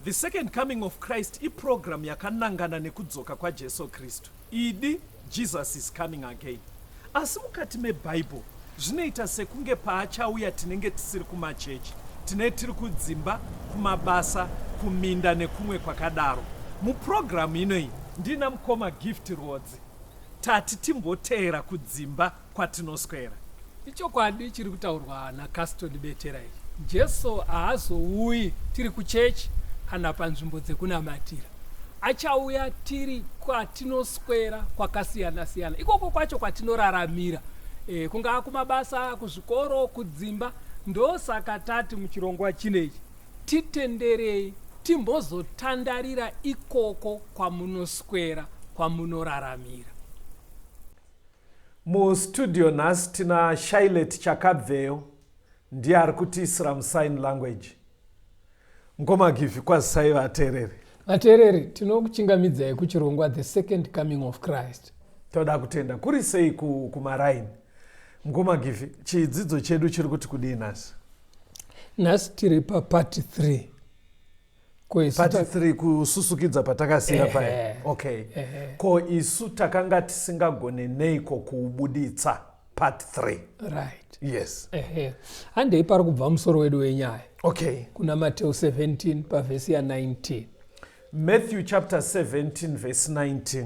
The Second Coming of Christ iprogram yakanangana nekudzoka kwaJesu Kristu. Idi, Jesus is coming again. Asi mukati meBible zvinoita sekunge paachauya tinenge tisiri kumachechi, tine tiri kudzimba, kumabasa, kuminda nekumwe kwakadaro. Muprogram inoyi ndina mukoma Gift Rwodzi. Tati timboteera kudzimba kwatinoswera. Ichokwadi chiri kutaurwa naCaston Betera ichi. Jesu haazouyi tiri kuchechi kana panzvimbo dzekunamatira. Achauya tiri kwatinoswera kwakasiyana siyana, ikoko kwacho kwatinoraramira, kungaa kumabasa, kuzvikoro, kudzimba. Ndosaka tati muchirongwa chinechi titenderei timbozotandarira ikoko kwamunoswera, kwamunoraramira. Mustudio nhasi tina Shylet Chakabveyo, ndiye ari kutiisira musign language. Mukoma Givi, kwazisai vateereri. Vateereri, tinokuchingamidzai kuchirongwa The Second Coming of Christ. Toda kutenda. Kuri sei kumaraini? Mukoma Givi, chidzidzo chedu chiri kuti kudii nhasi? Nhasi tiri papart 3. Part 3 kususukidza patakasiya paya. Okay. Ko isu takanga tisingagone neiko kuubuditsa part 3? Right. Yes. Handei pari kubva musoro wedu wenyaya. Okay. Kuna Matthew 17 pavhesi ya 19. Matthew chapter 17 verse 19.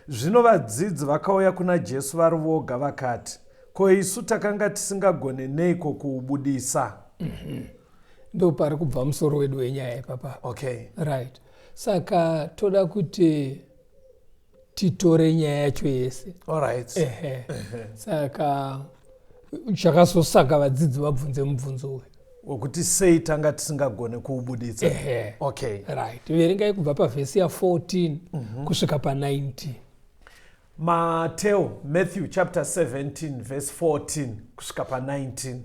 Zvino vadzidzi vakauya kuna Jesu vari voga vakati, ko isu takanga tisingagone neiko kuubudisa? Ndo pari kubva musoro wedu wenyaya ipapa. Okay. Right. Saka toda kuti titore nyaya yacho yese. All right. Saka chakazosaka vadzidzi vabvunze mubvunzo uyu wekuti sei tanga tisingagone kuubuditsa. Okay. Right. Verengai kubva pavhesi ya 14 kusvika pa 19. Mateo, Matthew chapter 17 verse 14 kusvika pa 19.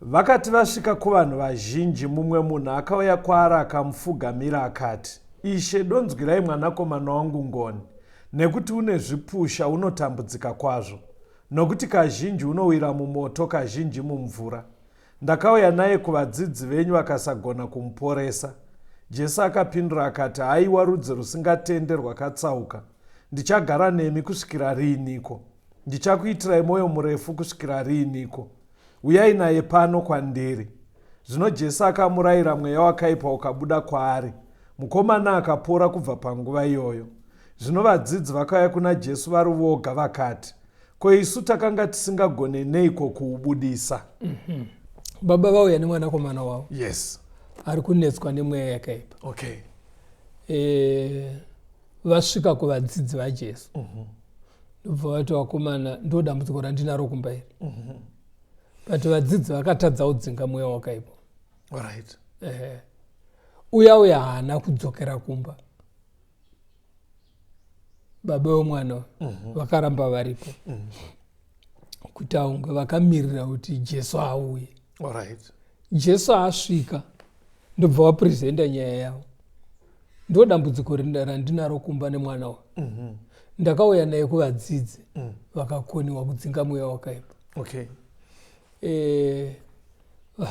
Vakati vasvika kuvanhu vazhinji, mumwe munhu akauya kwaari akamufugamira akati, Ishe, donzwirai mwanakomana wangu ngoni, nekuti une zvipusha, unotambudzika kwazvo, nokuti kazhinji unowira mumoto, kazhinji mumvura. Ndakauya naye kuvadzidzi venyu vakasagona kumuporesa. Jesu akapindura akati, Haiwa rudzi rusingatende rwakatsauka, ndichagara nemi kusvikira riiniko? Ndichakuitirai mwoyo murefu kusvikira riiniko? Uyai naye pano kwandiri. Zvino Jesu akamurayira, mweya wakaipa ukabuda kwaari. Mukomana akapora kubva panguva iyoyo. Zvino vadzidzi vakauya kuna Jesu vari voga vakati, Ko isu takanga tisingagone neiko kuubudisa? Baba vauya nemwanakomana wavo. Yes. Ari kunetswa nemweya yakaipa. Okay. Vasvika kuvadzidzi vaJesu. Ndobva vati, vakomana, ndo dambudziko randinaro kumba iri. But vadzidzi vakatadza kudzinga mweya wakaipa. All right. Uya uya haana kudzokera kumba. Baba vemwana vakaramba varipo. Kuti aunge vakamirira kuti Jesu auye. All right. Jesu asvika ndobva vapresenta nyaya yavo. Ndo dambudziko randinaro kumba nemwana uyu. Ndakauya naye kuvadzidzi vakakoniwa kudzinga mweya wakaipa. Okay.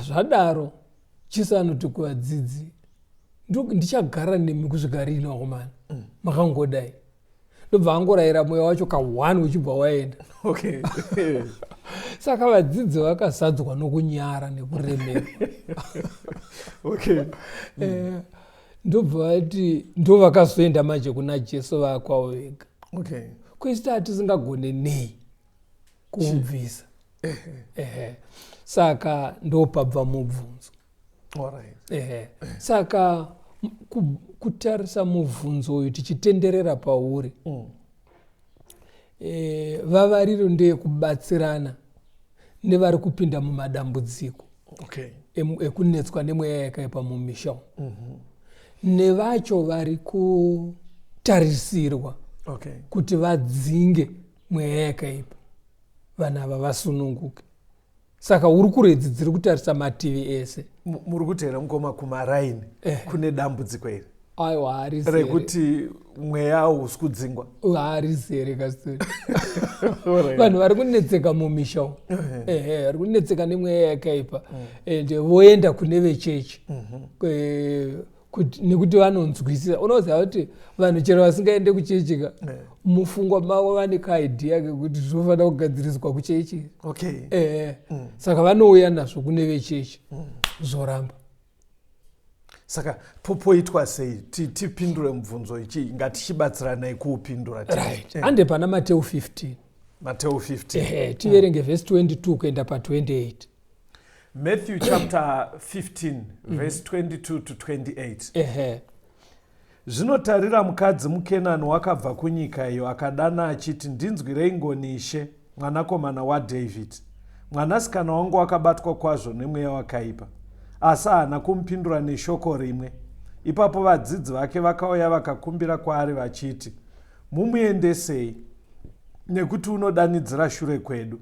Zvadaro Jesu anoti kuvadzidzi, ndichagara nemi kusvika rini vakomana? Makangodai. Ndobva angorayira mweya wacho ka1 uchibva waenda. Okay. Saka vadzidzi vakazadzwa nokunyara nekuremerwa. Okay. Ndobva vati ndo vakazoenda manje kuna Jesu vakwavo vega. Okay. Kwese hatisingagone nei kuubvisa. Saka ndopabva mubvunzo. All right. Saka kutarisa mubvunzo uyu tichitenderera pauri. Vavariro ndeyekubatsirana nevari kupinda mumadambudziko. Okay. Ekunetswa nemweya yakaipa mumisha umu. Nevacho vari kutarisirwa Okay. kuti vadzinge mweya yakaipa, vanhu ava vasununguke. Saka hurukuro idzi dziri kutarisa mativi ese. Muri kuti here mukoma kumaraini kune dambudziko iri? Aiwa, harisi rekuti Mweya hausi kudzingwa. Harizere kastori. Vanhu vari kunetseka mumisha umu, ehe, vari kunetseka nemweya yakaipa and voenda kune vechechi nekuti vanonzwisisa. Unoziva kuti vanhu chero vasingaende kuchechi ka, mufungwa mavo vane kaidea kekuti zvinofanira kugadziriswa kuchechi. Ehe, saka vanouya nazvo kune vechechi, zvoramba. Saka popoitwa sei? Tipindure mubvunzo ichi, ngatichibatsiranai kuupindura. Right, ande pana Mateu 15. Mateo 15. Ehe, tiverenge vhesi 22 kuenda pa28. Matthew chapter 15, verse 22 to 28. Ehe. Zvinotarira, mukadzi muKenani wakabva kunyika iyo akadana achiti, "Ndinzwirei ngoni, Ishe, mwanakomana waDhavhidhi. Mwanasikana wangu wakabatwa kwazvo nemweya wakaipa." Asi haana kumupindura neshoko rimwe. Ipapo vadzidzi vake vakauya vakakumbira kwaari vachiti, "Mumuendesei, nekuti unodanidzira shure kwedu."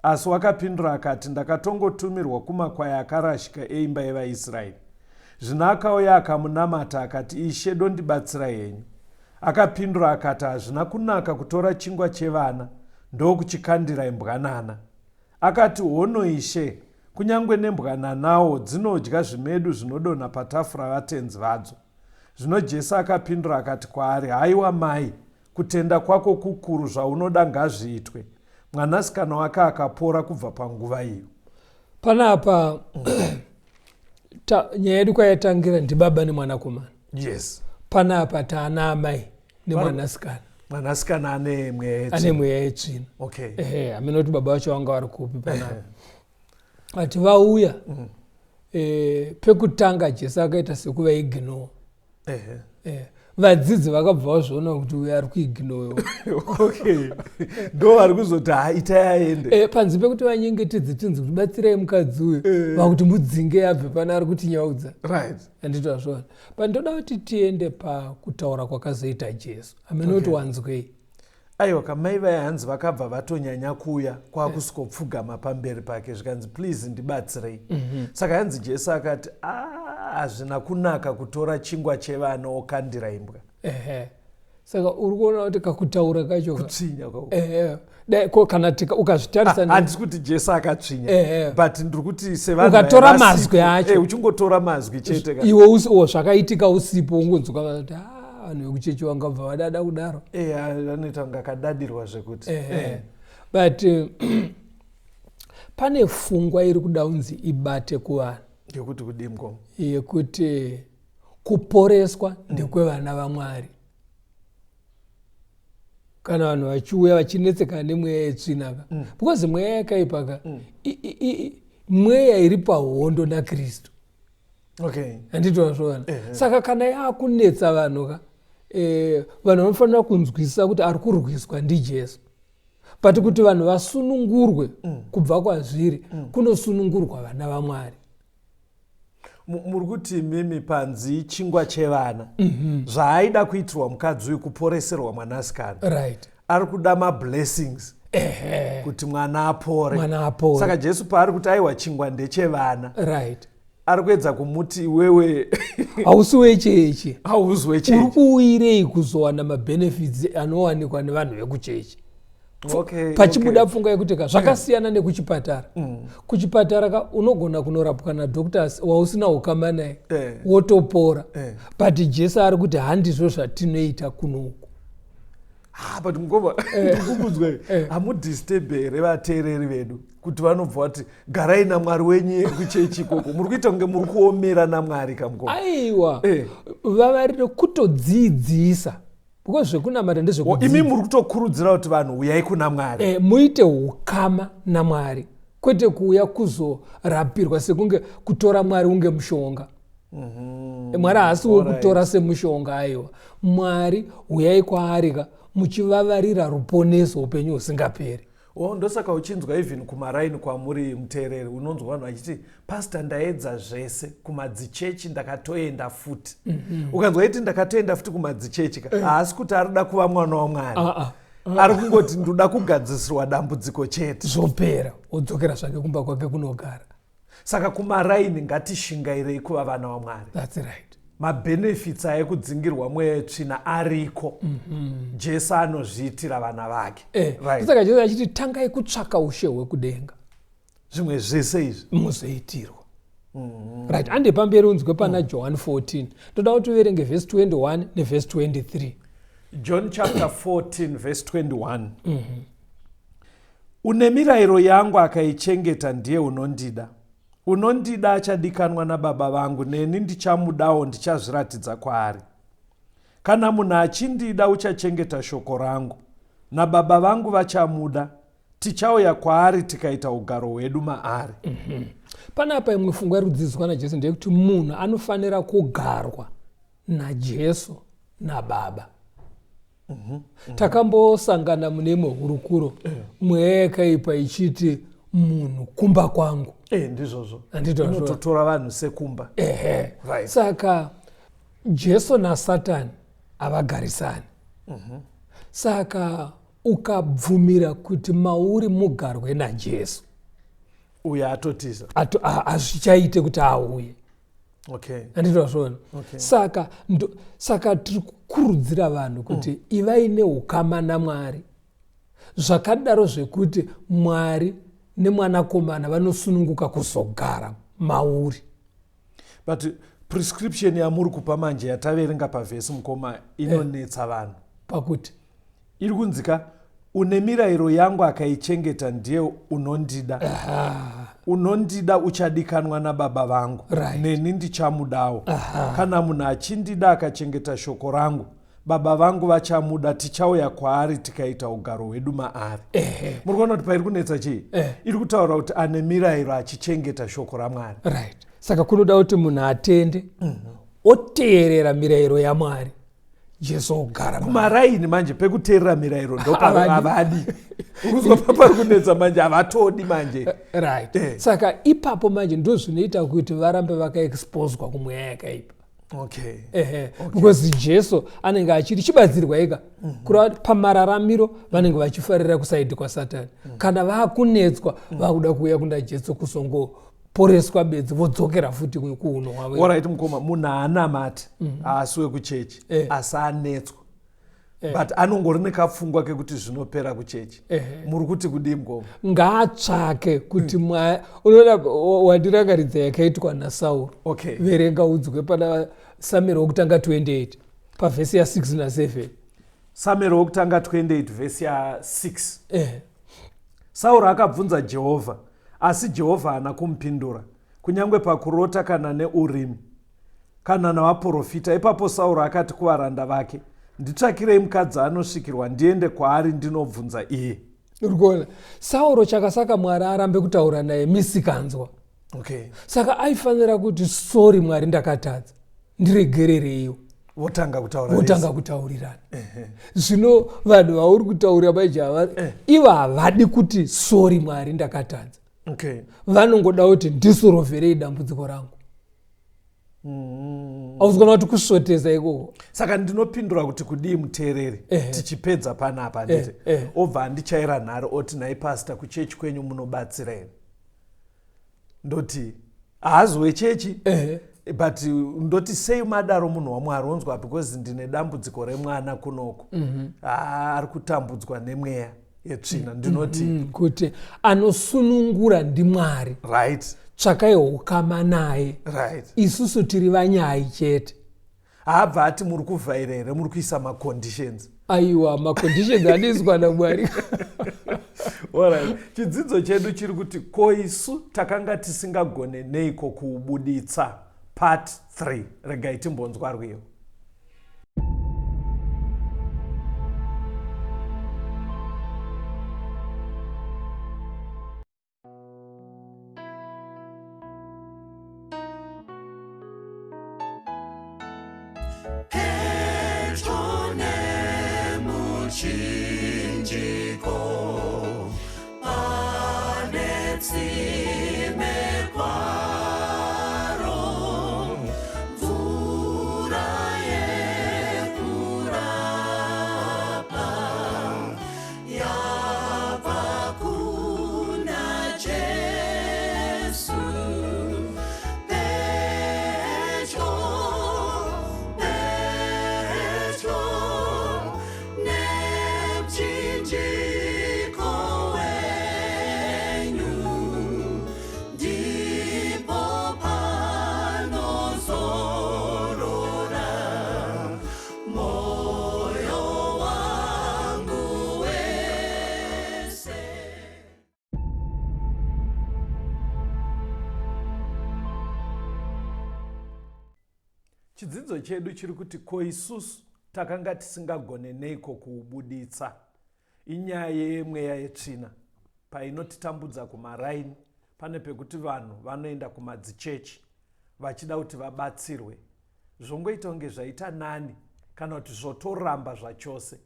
Asi wakapindura akati, "Ndakatongotumirwa kumakwai akarashika eimba yevaIsraeri." Zvino akauya akamunamata akati, "Ishe, dondibatsira henyu." Akapindura akati, "Hazvina kunaka kutora chingwa chevana ndokuchikandira imbwanana." Akati, "Hono, Ishe, kunyange nembwananawo dzinodya zvimedu zvinodonha patafura vatenzi vadzo." Zvino Jesu akapindura akati kwaari, "Haiwa mai, kutenda kwako kukuru, zvaunoda ngazviitwe." Mwanasikana wake akapora kubva panguva iyo. Panapa nyaya yedu kwayatangira ndibaba nemwanakomana. Panapa taana amai nemwanasikana. Mwanasikana ane mweya. Ane mweya yetsvina. Ehe, hamene kuti baba vacho vanga vari kupi panapa. Ati vauya, pekutanga Jesu akaita sekuvaignore. Vadzidzi vakabva vazviona kuti uyu ari kuignore. Okay, ndo vari kuzoti, "Ha, itai aende." Panze pekuti vanyengetedze tinzi kuti batsirai mukadzi uyu, vakuti mudzinge abve pana, ari kutinyaudza. Handiti wazviona? Pandoda kuti tiende pakutaura kwakazoita Jesu, hamene kuti wanzwei. Aiwa, kamai vaya hanzi vakabva vatonyanya kuuya kwakusvikopfugama pamberi pake, zvikanzi, "Please, ndibatsirei." Saka hanzi Jesu akati, "Ah, hazvina kunaka kutora chingwa chevana okandira imbwa." Ehe, saka uri kuona kuti kakutaura kacho Kutsvinya kwako. Ehe, dai ko kana ukazvitarisa Handisi kuti Jesu akatsvinya, but ndiri kuti sevanhu Ukatora vaiva mazwi vasipo, acho. Uchingotora mazwi chete ka. Iwe zvakaitika usipo, ungonzwa kuti, "Ah, vanhu vekuchechi vangabva vadada kudaro." Anoita kunge akadadirwa zvekuti. But pane pfungwa iri kuda kunzi ibate kuvanhu. Yekuti kudii, mukoma? Yekuti kuporeswa ndekwevana vaMwari. Kana vanhu vachiuya vachinetsekana nemweya yetsvina ka, because mweya yakaipa ka, mweya iri pahondo naKristu. Handiti wazviona? Saka kana yakunetsa vanhu ka, vanhu vanofanira kunzwisisa kuti ari kurwiswa ndiJesu. But kuti vanhu vasunungurwe kubva kwazviri, kunosunungurwa vana vaMwari. Muri kuti mimi panzi chingwa chevana, zvaaida kuitirwa mukadzi uyu kuporeserwa mwanasikana. Ari kuda mablessings kuti mwana apore. Mwana apore. Saka Jesu paari kuti, "Aiwa, chingwa ndechevana," ari kuedza kumuti, "Iwewe hausi wechechi." Hauzi Uri wechechi. Kuuyirei kuzowana mabenefits anowanikwa nevanhu vekuchechi? Pachibuda pfungwa yekuti ka, zvakasiyana nekuchipatara. Kuchipatara ka, unogona kunorapwa nadoctors wausina ukama naye, wotopora. But Jesu ari kuti handizvo zvatinoita kunoku. Ah, but mukoma, ndikukudzwa, hamudisturbe here vateereri vedu kuti vanobva vati, "Garai naMwari wenyu kuchechi ikoko"? Muri kuita kunge muri kuomera naMwari, kamukoma. Aiwa, vavarire kutodzidzisa, because zvekunamata Imi ndezvekudzidza. muri kutokurudzira kuti vanhu uyai kuna Mwari. Muite ukama naMwari, kwete kuuya kuzorapirwa sekunge kutora Mwari unge mushonga. Mwari haasi wekutora semushonga, aiwa. Mwari uyai kwaari ka muchivavarira ruponeso, upenyu husingaperi. O, ndosaka uchinzwa even kumaraini kwamuri muteereri, unonzwa vanhu vachiti, "Pastor, ndaedza zvese kumadzichechi, ndakatoenda futi." Ukanzwa iti, "Ndakatoenda futi kumadzichechi" ka, haasi kuti ari kuda kuva mwana waMwari. Ah, ah. Ari kungoti, "Ndoda kugadzisirwa dambudziko chete." Zvopera, wodzokera zvake kumba kwake kunogara. Saka kumaraini ngatishingairei kuva vana vaMwari. That's right. Mabenefits aekudzingirwa mweya yetsvina ariko. Jesu anozviitira vana vake. Right. Saka Jesu achiti tangai kutsvaka ushe hwekudenga, zvimwe zvese izvi muzoitirwa. Right, ande pamberi unzwe pana John 14. Ndoda kuti uverenge vhesi 21 nevhesi 23. John chapter 14 verse 21. Une mirayiro yangu akaichengeta ndiye unondida. Unondida achadikanwa naBaba vangu, neni ndichamudawo, ndichazviratidza kwaari. Kana munhu achindida uchachengeta shoko rangu, naBaba vangu vachamuda, tichauya kwaari tikaita ugaro hwedu maari. Panapa imwe pfungwa iri kudzidziswa naJesu ndeyekuti munhu anofanira kugarwa naJesu naBaba. Takambosangana mune imwe hurukuro, mweya yakaipa ichiti munhu kumba kwangu. Ndizvozvo. Handiti wazviona? Inototora vanhu sekumba. Ehe. Right. Saka Jesu naSatani havagarisani. Saka ukabvumira kuti mauri mugarwe naJesu, uyo atotiza, hazvichaite kuti auye. Handiti wazviona? Okay. Saka tiri kukurudzira vanhu kuti ivai neukama naMwari, zvakadaro zvekuti Mwari nemwanakomana vanosununguka kuzogara mauri. But prescription yamuri kupa manje yataverenga pavhesi, mukoma, inonetsa vanhu. Pakuti iri kunzika une mirayiro yangu akaichengeta ndiye unondida. Unondida uchadikanwa naBaba vangu, neni ndichamudawo. Kana munhu achindida akachengeta shoko rangu, Baba vangu vachamuda, tichauya kwaari tikaita ugaro hwedu maari. Muri kuona kuti pairi kunetsa chii? Iri kutaura kuti ane mirayiro achichengeta shoko raMwari. Right, saka kunoda kuti munhu atende, oteerera mirayiro yaMwari, Jesu ogara maari. Kumaraini manje pekuteerera mirayiro Havadi. ndopaavadi urikuzwa papari kunetsa manje, havatodi manje. Right. Saka ipapo manje ndo zvinoita kuti varambe vakaexposwa kumweya yakaipa. Ehe, because Jesu anenge achiti chibatsirwa ika, kureva kuti pamararamiro vanenge vachifarira kusaidi kwaSatani. Kana vakunetswa, vakuda kuuya kuna Jesu kuzongoporeswa bedzi, vodzokera futi kuuno hwavo. Alright mukoma, munhu haanamati, haasi wekuchechi, asi anetswa, but anongori nekapfungwa kekuti zvinopera kuchechi. Muri kuti kudii, mukoma? Ngaatsvake kuti unoona wandirangaridza yakaitwa naSauro. Verenga udzwe pana Samueri wokutanga 28 pavhesi ya6 na7. Samueri wokutanga 28 vhesi ya6. Sauro akabvunza Jehovha, asi Jehovha haana kumupindura, kunyange pakurota kana neUrimi kana navaprofita. Ipapo Sauro akati kuvaranda vake, "Nditsvakirei mukadzi anosvikirwa, ndiende kwaari ndinobvunza iye." Uri kuona Sauro, chakasaka Mwari arambe kutaura naye misikanzwa. Saka aifanira kuti, "Sorry Mwari, ndakatadza, ndiregerereiwo." Votanga kutaura. Votanga kutaurirana. Zvino vanhu vauri kutaurira manje ivo havadi kuti, "Sorry Mwari, ndakatadza." Vanongoda kuti, "Ndisorovherei dambudziko rangu." Auzi kuona kuti kusvotesa ikoko? Saka ndinopindura kuti kudii muteereri tichipedza panapa, handiti? Obva andichaira nhare oti, "Nhai pastor, kuchechi kwenyu munobatsira here?" Ndoti haazi wechechi, but ndoti, "Sei madaro, munhu waMwari?" Onzwa, "Because ndine dambudziko remwana kunoko. Ari kutambudzwa nemweya yetsvina." Ndinoti Kuti anosunungura ndiMwari. Tsvakai ukama naye. Isusu tiri vanyai chete. Haabva ati, "Muri kuvhaira here? Muri kuisa maconditions?" Aiwa, maconditions anoiswa naMwari. Alright. Chidzidzo chedu chiri kuti, "Ko isu takanga tisingagone neiko kuubuditsa?" Part 3. Regai timbonzwa rwiyo. Pedyo nemuchinjiko pane tsime kwaro, mvura yekurapa yabva kuna Jesu. Pedyo Chidzidzo chedu chiri kuti ko isusu takanga tisingagone neiko kuubuditsa. Inyaya yemweya yetsvina painotitambudza kumaraini pane pekuti vanhu vanoenda kumadzichechi vachida kuti vabatsirwe zvongoita kunge zvaita nani kana kuti zvotoramba zvachose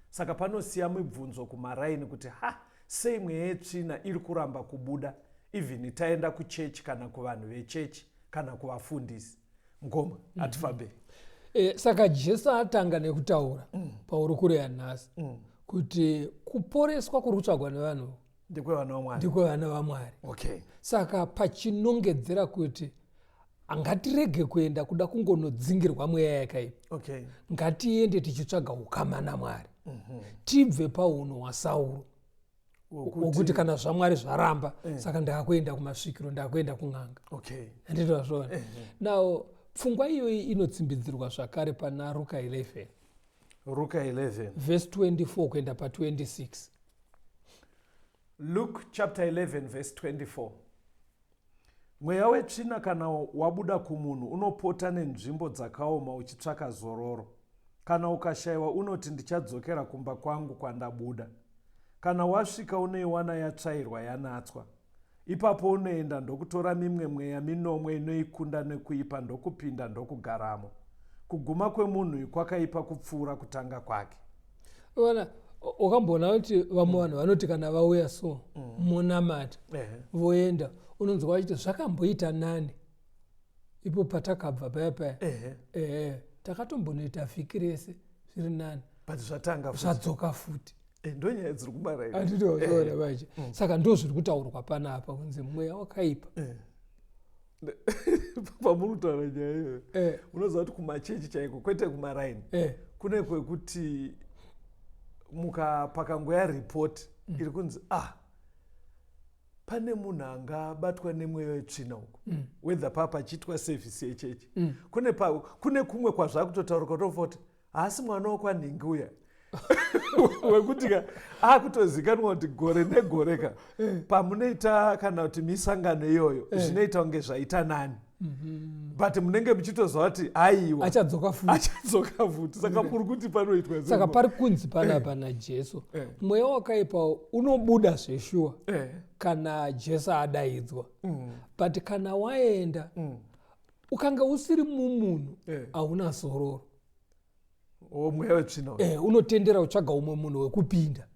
saka panosiya mibvunzo kumaraini kuti ha sei mweya yetsvina iri kuramba kubuda even taenda kuchechi kana kuvanhu vechechi kana kuvafundisi mukoma mhm. hatifambei mm -hmm. E, saka Jesu atanga nekutaura pahurukuro yanhasi kuti kuporeswa kuri kutsvagwa nevanhu ndekwevana vamwari ndekwevana vamwari okay. Saka pachinongedzera kuti ngatirege kuenda kuda kungonodzingirwa mweya yakaipa okay. Ngatiende tichitsvaga ukama naMwari tibve paunhu hwaSauro wokuti kana zvaMwari zvaramba saka ndakuenda kumasvikiro, ndakuenda kun'anga. Handiti zvona? Now pfungwa iyoyi inotsimbidzirwa zvakare pana Ruka 11. Ruka 11 verse 24 kuenda pa26. Luke chapter 11 verse 24. Mweya wetsvina kana wabuda kumunhu unopota nenzvimbo dzakaoma uchitsvaka zororo. Kana ukashayiwa unoti ndichadzokera kumba kwangu kwandabuda. Kana wasvika unoiwana yatsvairwa yanatswa. Ipapo unoenda ndokutora mimwe mweya minomwe inoikunda nekuipa ndokupinda ndokugaramo. Kuguma kwemunhu kwakaipa kupfuura kutanga kwake. Ona, wakamboona kuti vamwe vanhu vanoti kana vauya so monamata, voenda, unonzwa vachiti zvakamboita nani ipo patakabva paya paya. Ehe, takatombonoita vhiki rese zviri nani. But zvatanga futi. Zvadzoka futi. Ndonyaya dziri kumaraini. Handitoona vachi. Saka ndo zviri kutaurwa panapa kunzi mweya wakaipa. Pamuri kutaura nyaya iyoyo, unoziva kuti kumachechi chaiko, kwete kumaraini, kune kwekuti muka pakangoya ripoti iri kunzi ah, pane munhu angabatwa nemweya wetsvina uku, whether pa pachiitwa sevhisi yechechi, kune kumwe kwazvakutotaurika kutofa kuti haasi mwana wokwanhingi uya wekuti ka akutozikanwa kuti gore negore ka pamunoita kana kuti misangano iyoyo zvinoita kunge zvaita nani, but munenge muchitoziva kuti aiwa, achadzoka futi. Achadzoka futi. Saka muri kuti panoitwa Saka pari kunzi panapa naJesu mweya wakaipa unobuda zveshuwa kana Jesu adaidzwa, but kana waenda ukanga usiri mumunhu hauna zororo. O, mweya wetsvina uyu. Unotendera kutsvaga umwe munhu wekupinda.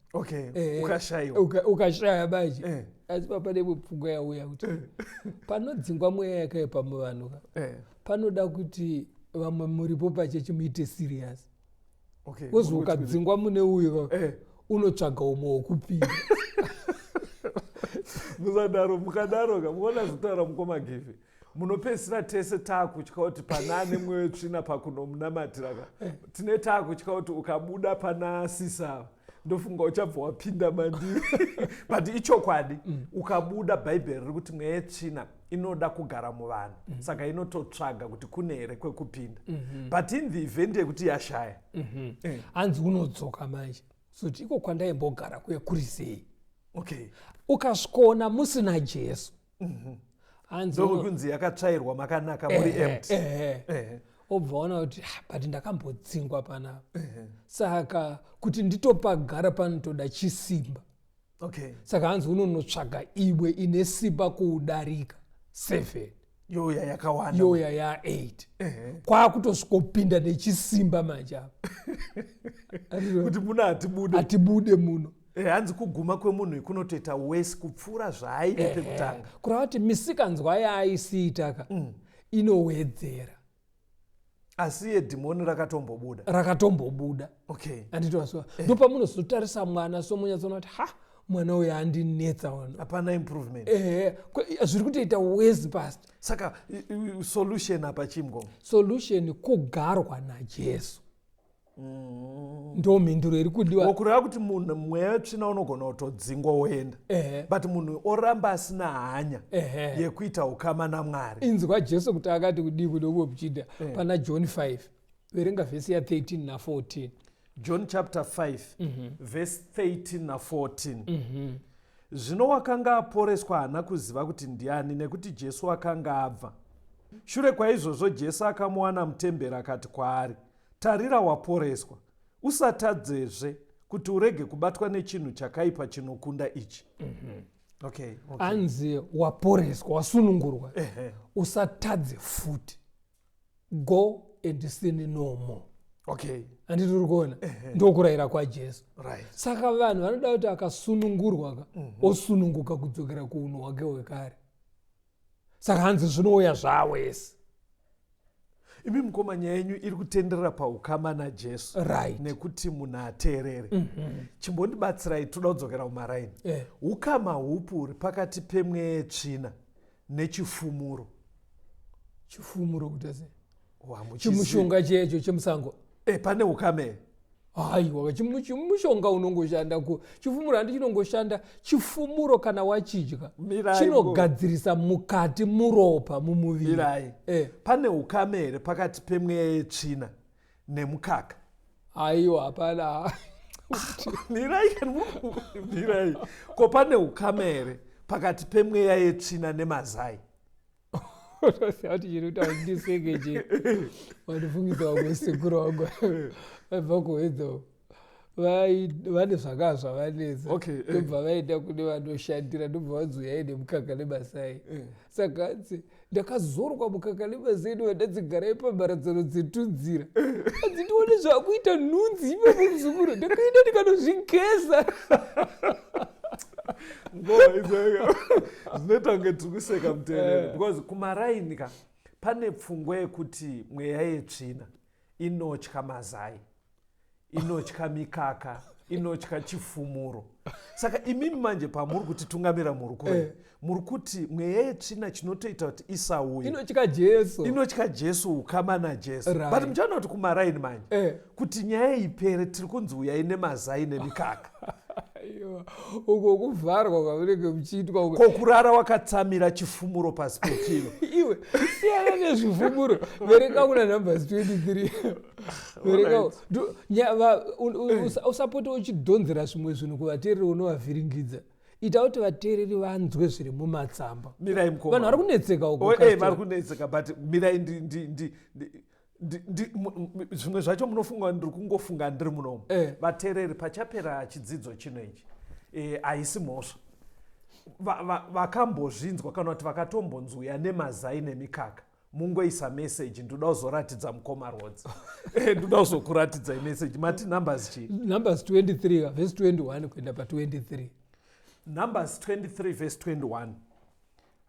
Ukashayiwa. Ukashaya baji. Asi papa nemwe pfungwa yauya kuti panodzingwa mweya yakaipa muvanhu ka, panoda kuti vamwe muripo pachechi muite serious. Wozi ukadzingwa mune uyu ka, unotsvaga umwe wekupinda. Musadaro, mukadaro ka, muona zvitaura mukoma Givi, munopedzisira tese taakutya kuti pana ane mweya wetsvina pakunomunamatira ka, tine taakutya kuti ukabuda pana sisa ndofunga uchabva wapinda mandiri. But ichokwadi, ukabuda, Bhaibheri riri kuti mweya yetsvina inoda kugara muvanhu, saka inototsvaga kuti kune here kwekupinda. But in the event yekuti yashaya, Hanzi unodzoka manje zoti iko kwandaimbogara kuye kuri sei? Ukasvikoona musina Jesu, hanzi Ndokunzi yakatsvairwa makanaka, muri empty. Ehe. Obva waona kuti "Ah, but ndakambodzingwa panapa, saka kuti nditopagara panotoda chisimba." Saka hanzi unonotsvaga imwe ine simba kuudarika, 7. Yoya yakawanda. Yoya ya8, kwakutosvikopinda nechisimba manje apa. Kuti muno hatibude. Hatibude muno. Hanzi kuguma kwemunhu kunotoita wese kupfuura zvaaive pekutanga. Kureva kuti misikanzwa yaaisiitaka inowedzera. Asi iye dhimoni rakatombobuda. Rakatombobuda. Handitowazwa, ndopamunozotarisa mwana so munyatsoona kuti ha, mwana uyu andinetsa wano. Hapana improvement. Ehe, zviri kutoita worse past. Saka solution apa chimgo? Solution kugarwa naJesu. Ndo mhinduro iri kudiwa. Kureva kuti munhu mweya wetsvina unogona kutodzingwa woenda, but munhu oramba asina hanya yekuita ukama naMwari. Inzwa Jesu kuti akati kudii kune umwe muchinda pana John 5, verenga vhesi ya13 na14. John chapter 5 verse 13 na14. Zvino wakanga aporeswa haana kuziva kuti ndiani, nekuti Jesu akanga abva. Shure kwaizvozvo Jesu akamuwana mutemberi akati kwaari, Tarira waporeswa, usatadzezve kuti urege kubatwa nechinhu chakaipa chinokunda ichi. Okay. Anzi waporeswa, wasunungurwa, usatadze futi, go and sin no more. Handiti uri kuona ndokurayira kwaJesu? Saka vanhu vanoda kuti akasunungurwa ka, osununguka kudzokera kuunhu hwake hwekare. Saka hanzi zvinouya zvawese. Imi mukoma, nyaya yenyu iri kutenderera paukama naJesu. Nekuti munhu ateerere. Chimbondibatsirai, toda kudzokera kumaraini. Ukama hupi huri pakati pemweya yetsvina nechifumuro? Chifumuro kuita sei? Hamuchizivi. Chimushonga checho chemusango. Pane ukama here? Haiwa, chimushonga unongoshanda ku chifumuro handi chinongoshanda. Chifumuro kana wachidya Mirai. chinogadzirisa mukati muropa, mumuviri. Mirai. Pane ukama here pakati pemweya yetsvina nemukaka? Aiwa, hapana. Mirai, mirai. Ko pane ukama here pakati pemweya yetsvina nemazai? Unoziva kuti chiri kuita kuti ndiseke che, wandifungisa vamwe sekuru vangu vaibva kuHwedza uko. Vane zvakaa zvavanetsa. Ndobva vaenda kune vanoshandira, ndobva vanzi uyai nemukaka nemasai. Saka hanzi ndakazorwa mukaka nemasai, ndobva ndadzigarai pamharadzano dzetunzira, hanzi ndione zvakuita nhunzi ipapo. Muzukuru, ndakaenda ndikanozvigeza. Ngoma idzaka zvinoita kunge tiri kuseka, muteereri, because kumaraini ka pane pfungwa yekuti mweya yetsvina inotya mazai, inotya mikaka, inotya chifumuro. Saka imimi manje pamuri kutitungamira muri kure, muri kuti mweya yetsvina chinotoita kuti isauye inotya Jesu. Inotya Jesu, ukama naJesu. But muchaona kuti kumaraini manje, kuti nyaya ipere, tiri kunzi uyai nemazai nemikaka. Aiwa, uko kuvharwa kwamunenge muchiitwa uko. Ko kurara wakatsamira chifumuro pasi pepilo? Iwe, siyana nezvifumuro. Verenga kuna Numbers 23, verenga. Usapota uchidhonzera zvimwe zvinhu kuvateereri, unovavhiringidza. Ita kuti vateereri vanzwe zviri mumatsamba. Mirai, mukoma. Vanhu vari kunetseka uko. Oh, Castor. Vari kunetseka, but mirai, zvimwe zvacho munofunga ndiri kungofunga ndiri munomu. Vateereri, pachapera chidzidzo chino ichi, haisi mhosva vakambozvinzwa kana kuti vakatombonzwuya nemazai nemikaka, mungoisa meseji. Ndoda kuzoratidza mukoma Rodzi. Ndoda kuzokuratidzai meseji. Mati Numbers chii? Numbers 23 verse 21 kuenda pa23. Numbers 23 verse 21.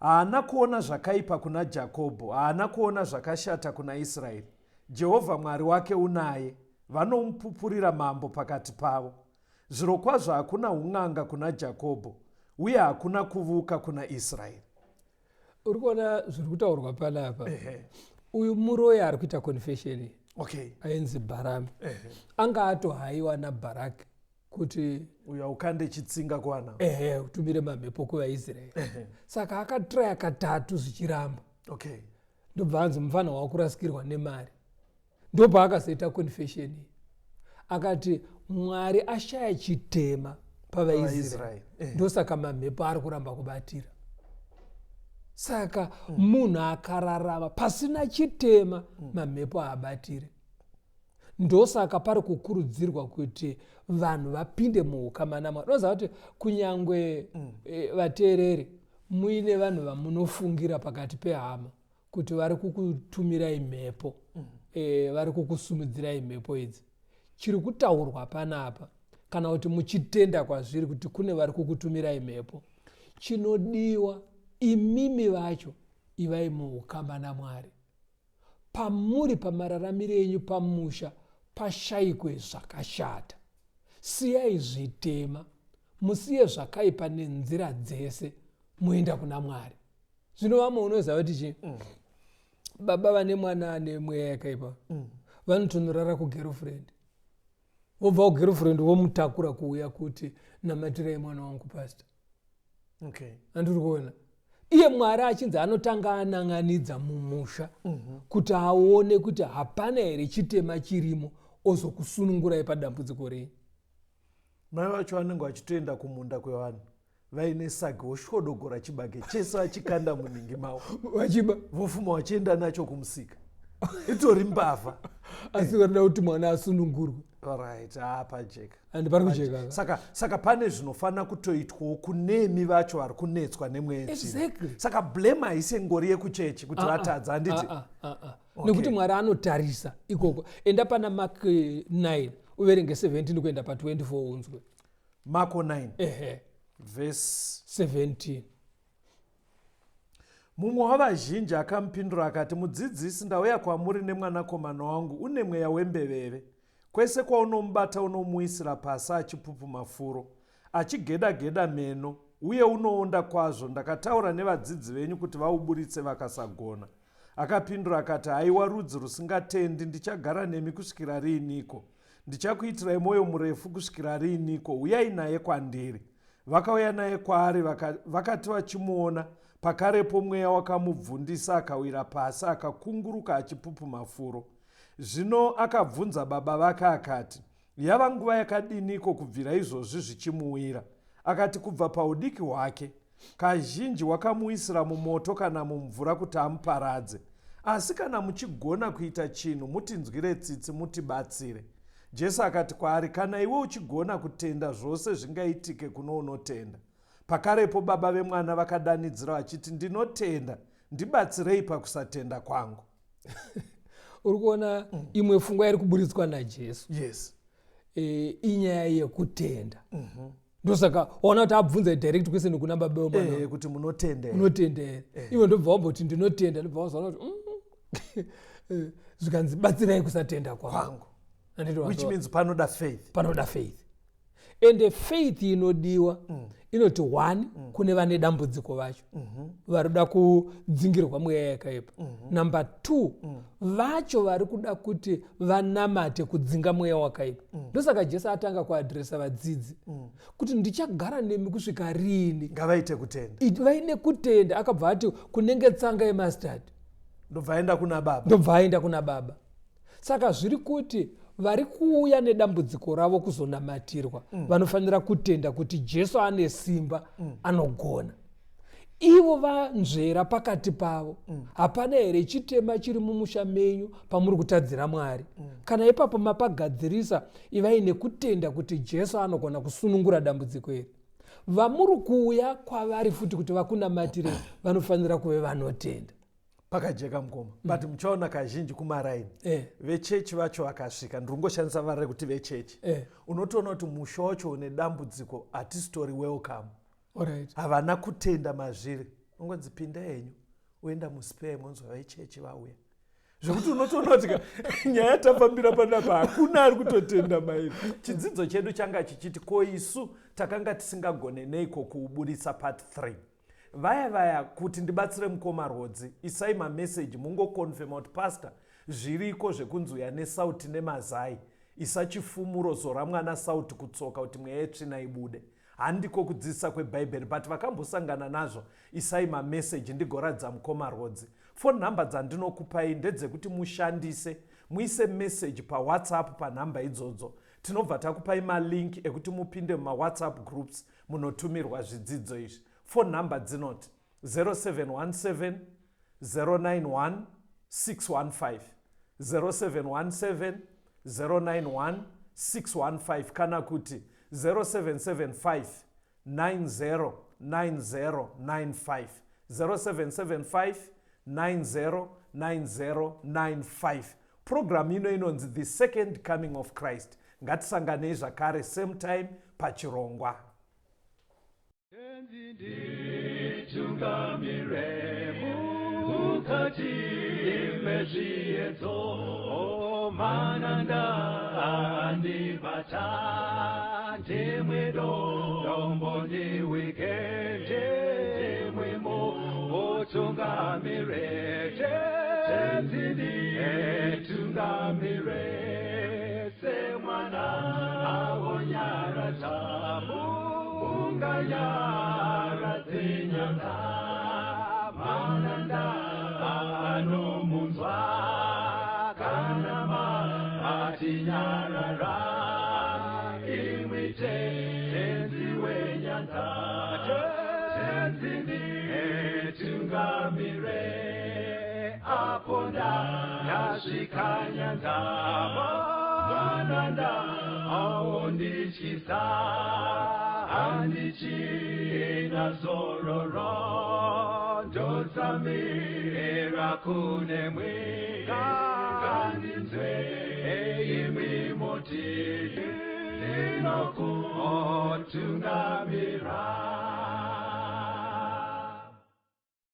Haana kuona zvakaipa kuna Jakobho, haana kuona zvakashata kuna Israeri. Jehovha Mwari wake unaye, vanomupupurira mambo pakati pavo. Zvirokwazvo hakuna un'anga kuna Jakobho, uye hakuna kuvuka kuna Israeri. Uri kuona zviri kutaurwa panapa? Uyu muroyi ari kuita confession ainzi Bharami. Anga atohaiwa naBharaki kuti uyo aukande chitsinga kwana. Ehe, utumire mamhepo kuvaIsraeri. Saka akatraya katatu zvichiramba. Ndobva anzi mufana wakurasikirwa nemari. Ndopaakazoita confession iyi, akati Mwari ashaya chitema pavaIsraeri. PavaIsraeri, Ndosaka mamhepo ari kuramba kubatira. Saka munhu akararama pasina chitema, mamhepo haabatire. Ndosaka pari kukurudzirwa kuti vanhu vapinde muukama naMwari. Unoziva kuti kunyangwe vateereri muine vanhu vamunofungira pakati pehama kuti vari kukutumirai mhepo, vari kukusumudzirai mhepo idzi, chiri kutaurwa panapa, kana kuti muchitenda kwazviri kuti kune vari kukutumirai mhepo, chinodiwa imimi vacho ivai muukama naMwari. Pamuri, pamararamiro enyu pamusha, pashayikwe zvakashata. Siyai zvitema, musiye zvakaipa nenzira dzese, muenda kuna Mwari. Zvino vamwe, unoziva kuti chii? Baba vane mwana ane mweya yakaipa vanotonorara kugirlfriend, vobva kugirlfriend vomutakura kuuya kuti namatirai mwana wangu, pastor. Andiri kuona iye Mwari achinzi anotanga anan'anidza mumusha kuti aone kuti hapana here chitema chirimo, ozokusunungurai padambudziko renyu. Mai vacho vanenge vachitoenda kumunda kwevanhu. Vaine sagi, vosvodogora chibage chese vachikanda munhingi mavo. Vachiba. Vofuma vachienda nacho kumusika. Itori mbavha. Asi varida kuti mwana asunungurwe. Right, ah, pajeka. And pari kujeka. Saka pane zvinofanira kutoitwawo kunemi vacho vari kunetswa nemweya yetsvina. Saka blame haisi ngori yekuchechi kuti vatadza, handiti? Nekuti Mwari anotarisa ikoko. Enda pana Mark 9 uverenge 17 kuenda pa24 unzwe. Marko 9. Ehe. Verse 17. Mumwe wavazhinji akamupindura akati, Mudzidzisi, ndauya kwamuri nemwanakomana wangu une mweya wembeveve. Kwese kwaunomubata unomuwisira pasi achipupuma furo, achigeda-geda meno, uye unoonda kwazvo. Ndakataura nevadzidzi venyu kuti vauburitse vakasagona. Akapindura akati, Haiwa rudzi rusingatendi, ndichagara nemi kusvikira riiniko? Ndichakuitirai mwoyo murefu kusvikira riiniko? Uyai naye kwandiri. Vakauya naye kwaari, vakati vachimuona, pakarepo mweya wakamubvundisa, akawira pasi, akakunguruka achipupuma furo. Zvino akabvunza baba vake akati, Yava nguva yakadiniko kubvira izvozvi zvichimuwira? Akati, Kubva paudiki hwake. Kazhinji wakamuwisira mumoto kana mumvura kuti amuparadze. Asi kana muchigona kuita chinhu, mutinzwire tsitsi mutibatsire. Jesu akati kwaari, Kana iwe uchigona kutenda, zvose zvingaitike kuno unotenda. Pakarepo baba vemwana vakadanidzira vachiti, Ndinotenda, ndibatsirei pakusatenda kwangu. Uri kuona imwe pfungwa iri kuburitswa naJesu. Yes. Inyaya yekutenda. Ndosaka waona kuti abvunza direct question kuna baba vemwana. Kuti munotenda here? Munotenda here? Iwe ndobva wamboti ndinotenda, ndobva wazoona kuti zvikanzi batsirai kusatenda kwangu. Handiti Which means panoda faith. Panoda faith. Ende faith inodiwa inoti one, kune vane dambudziko vacho varikuda kudzingirwa mweya yakaipa. Number 2, vacho vari kuda kuti vanamate kudzinga mweya wakaipa. Ndosaka Jesu atanga kuadresa vadzidzi kuti ndichagara nemi kusvika riini? Ngavaite kutenda. Vaine kutenda. Akabva ati kunenge tsanga yemustard. Ndobva aenda kuna baba. Ndobva aenda kuna baba. Saka zviri kuti vari kuuya nedambudziko ravo kuzonamatirwa vanofanira kutenda kuti Jesu ane simba, anogona. Ivo vanzvera pakati pavo, hapana here chitema chiri mumusha menyu pamuri kutadzira Mwari? Kana ipapo mapagadzirisa, ivai nekutenda kuti Jesu anogona kusunungura dambudziko iri. Vamuri kuuya kwavari futi kuti vakunamatire vanofanira kuve vanotenda. Pakajeka mukoma. But muchaona kazhinji kumaraini vechechi vacho vakasvika, ndiri kungoshandisa vara rekuti vechechi, unotoona kuti musha wacho une dambudziko hatisitori welcome. Havana kutenda mazviri. Ungonzi pinda henyu, uenda muspare, monzwa vechechi vauya, zvekuti unotoona kuti nyaya tafambira panapa hakuna ari kutotenda mairi. Chidzidzo chedu changa chichiti ko isu takanga tisingagone neiko kuuburitsa part 3? Vaya vaya kuti ndibatsire mukoma Rwodzi, isai mameseji mungokonfema kuti pastor zviriko zvekunzi uya nesauti nemazai, isa chifumuro, zora mwana sauti kutsoka kuti mweya yetsvina ibude. Handiko kudzidzisa kwebhaibheri, but vakambosangana nazvo isai mameseji ndigoratidza mukoma Rwodzi. Phone number dzandinokupai ndedzekuti mushandise, muise message paWhatsApp panhamba idzodzo. Tinobva takupai malink ekuti mupinde mumaWhatsApp groups munotumirwa zvidzidzo izvi. Phone number dzinoti 0717 091 615, 0717 091 615 kana kuti 0775 909095, 0775 909095. Program ino inonzi The Second Coming of Christ. Ngatisanganei zvakare same time pachirongwa. Nditungamire mukati mezviedzo, mananda andibata, ndimwe dombo ndiwike, ndimwe mutungamire, Tenzi nditungamire, semwana awonyaradza munganyaradze nyanga, mananda anomunzwa kana matinyarara, imwi Tenzi wenyanza. Nditungamire apo ndasvika nyanza, mananda aondityisa, handichina zororo, ndotsamira kunemwi, ngandinzwe imi moti ndinokutungamira.